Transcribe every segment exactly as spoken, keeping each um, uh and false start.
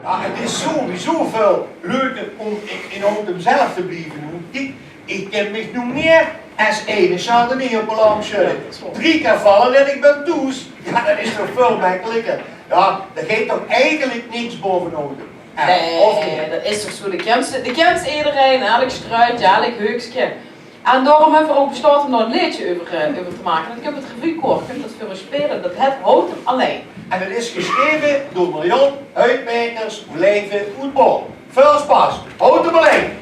Jao, 't is sowieso väöl leuker óm in, in Houtum zelf te blieve. Kiek, ich kin mich noe mieë es eine Chardonnay op de lamp sjudde. Drie kier valle en ich bön thoes. Jao, det is toch väöl mekkeliker. Jao, d'r geit toch eigelik niks baove Houtum. Of neet? Nae, det is toch zo. De kins, de kins ederein, elk struutje, elk heukske. En daoróm höbbe v'r ouch beslaote óm dao ein leedje euver, eh, euver te make. Det kump 't revuekoor, kump det veur uch speule. Det hèt Houtum allein. En det is gesjreve door Marion Huitmakers, Blijven Oetbouw. Väöl sjpas, Houtum allein.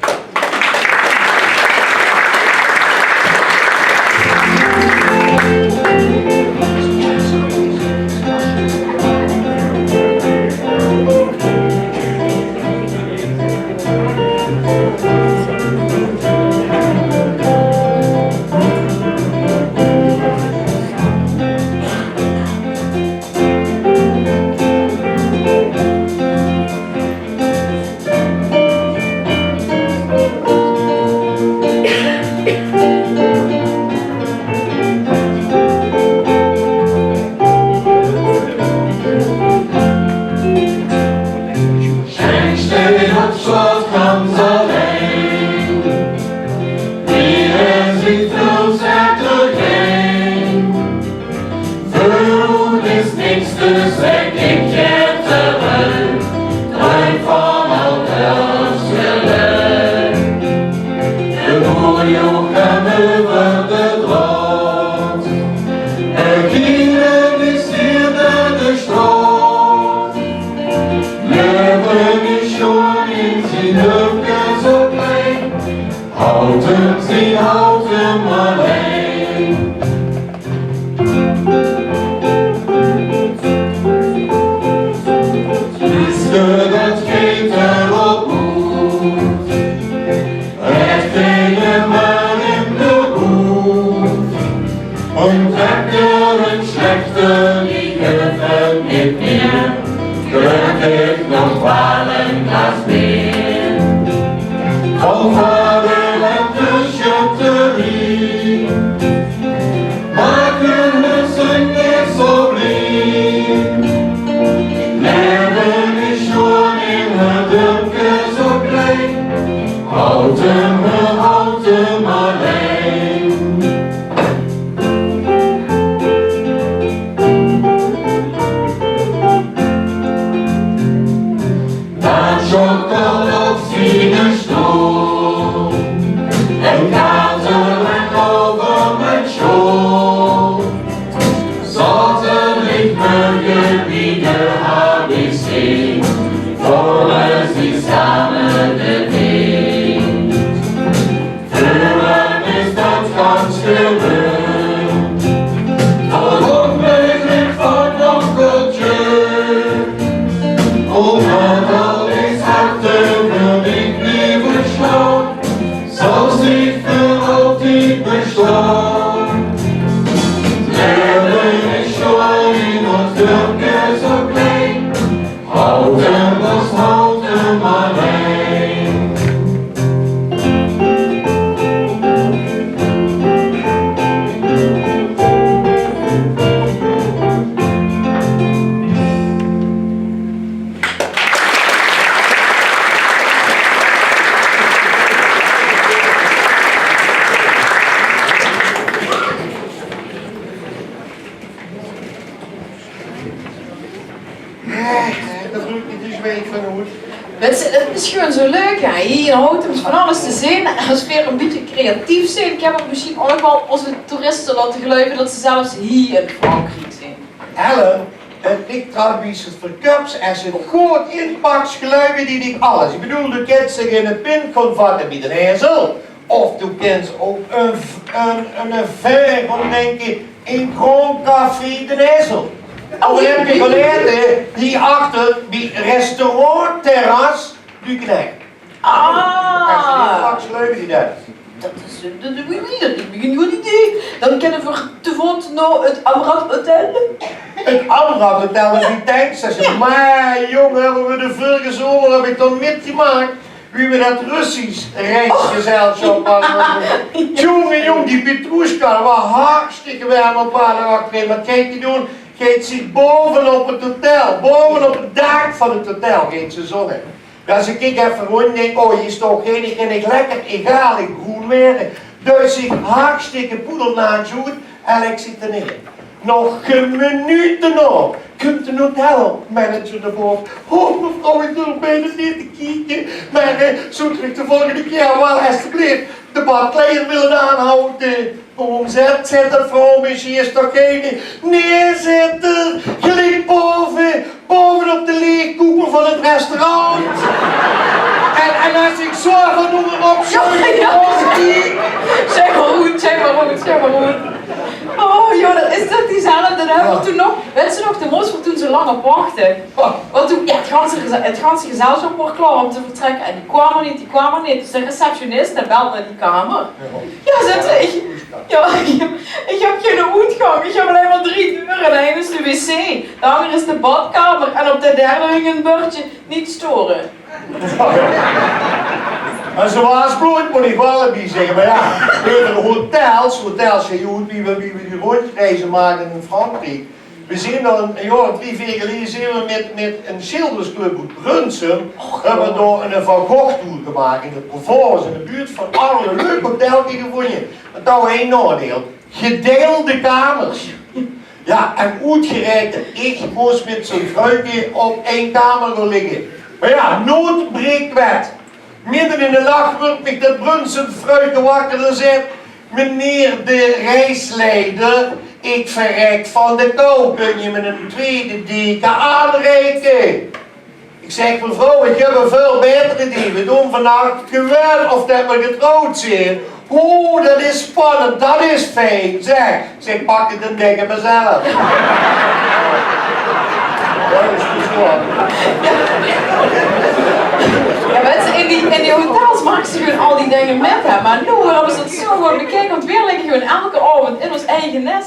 Sjteit op slot gans allein. Wie is die veurzitter gein? Veur oet is niks, dus trèk ich hie terug. Druim van auders gelök. De boer joog häöm euver de drot. Hie is hie de sjtraot. Laeve is sjoon in zien dörpke zo klein. Houtum, zien Houtum allein. Wiste det geit d'r op oet. Het geit d'r mer in de hoed. En trèk d'r ein sjlechte, die guf 't neet mieë. Trèk ich nog waal ein glas beer. Van vader en de sjötterie. Maak hun hörse neet zo blie. Laeve is sjoon in 't dörpke zo klein. Houtum, Houtum allein. Dan sjokkel op ziene sjtool. En kater en over mien sjool. Zaoterdig mörge bie de H B C. Vólle zie same de thee. Veur häöm is det gans gewoon. Daoróm bön ich van onkeltje. Ómdet al is hart euver mich blieve sjlaon, zal ich veur altied besjtaon. Laeve is sjoon in ós dörpke zo klein. Houtum, Houtum allein. Eh, det blood, det is wied van oet. Det is, det is gewoon zo leuk, hè. Hie in Houtum is van alles te zeen. Es veer ein bietje creatief zeen, kinne veer mesjien ouch waal ózze toeriste laote geluive det ze zelfs hie in Frankriek zeen. Ellen, 't lik d'r aan wie se 't verköps. Es se 't good inpaks, geluive die dich alles. Ich bedoel, doe kins dich ein pin gaon vatte bie d'n Ezel. Of doe kins ouch ein, ein, ein veer ómdinke in Kroon Café d'n Ezel. Of dan höbs se geleerd, hè, hie achter bie restaurant Terras du Knecht. Ah. Kins se die straks leuke die dan. Det is, eh, det, oui, oui, det is ein good idee. Dan kinne veer te voot nao 't Amrad Hotel. 't Amrad Hotel is in Tijnsstesje. Jao. Mer jóng, höbbe veer de vörige zomer, höb ich dan mitgemaak. Wie v'r det Russisch reisgezelsjap hadde. Tjonge jóng, die Petrushka, det waor hartstikke werm op paarde achterein. Waat geit die doon? Geit ze bovenop het hotel, bovenop het daak van het hotel geit ze zonne. Jao, ze kiek effe rónd, dink: "Oh, hie is toch geine, kin ich lekker egaal en good waere." Duit zich hartstikke poedelnaakt oet en lèk zich d'r neer. Nog gein minuut daonao kump de hotelmanager nao bove. "Oh, mevrouw, ich durf bijna neet te kieke, mer, eh, zót geer de volgende kier waal, esteblief, de badkleier wille aanhawwe, de omzet?" Zaet de vrouw: "Mesjien is toch geine." "Nae," zaet 'r, "geliek bove, bovenop de leegkoepel van het restaurant." En, en es ich zoe van ónger op... Jao, jao. Zèk mer good, zèk mer good, zèk mer good. Oh, jao, det is toch diezelfde, det höbbe v'r toen nog, wèts se nog, de mós v'r toen zoe lang op wachte. Want toen, jao, het ganse geze-, het ganse gezelsjap waor klaor óm te vertrèkke en die kwaam neet, die kwaam neet. Dus de receptionist, dae belt nao die kamer. Jao, zaet ze, ich, jao, ich höb geine oetgank. Ich höb allein mer drie deure. De ein is de wc, de anger is de badkamer en op de derde hing ein bördje: "Niet storen." Mer ze waas blónd, mót ich waal d'rbie zègke. Mer jao, euver hotels, hotels, jao, wie v'r, wie v'r die róndjreize maakde in Frankriek. V'r zeen dan ein jaor of drie, veer geleje zeen v'r mit, mit ein sjildersclub oet Brunssum, höbbe v'r dao ein Van Gogh-toer gemaak in de Provence, in de buurt van Arles. Leuk hotelke gevónje. Mer dao ein naodeil: gedeilde kamers. Jao, en oetgereikend ich mós mit zoe'n vruike op ein kamer gaon ligke. Mer jao, nood breekt wet. Midde in de nach wuuert mich det Brunssum vruike wakker en zaet: "Meneer de reisleider, ik verrek van de kou. Kunt u me een tweede deken aanreiken?" Ich zèk: "Mevrouw, ich höb ein väöl baeter idee. V'r doon vannach gewoon of det v'r getrouwd zeen." "Oeh, det is spannend, det is fijn, zeg." Ich zèk: "Pak de deken mer zelf." Jao, wèts se, in die, in die hotels maags se gewoon al die dinger mit, hè. Mer noe höbbe ze het zoe good bekeke, want veer ligke gewoon eder aovend in ós eige nes.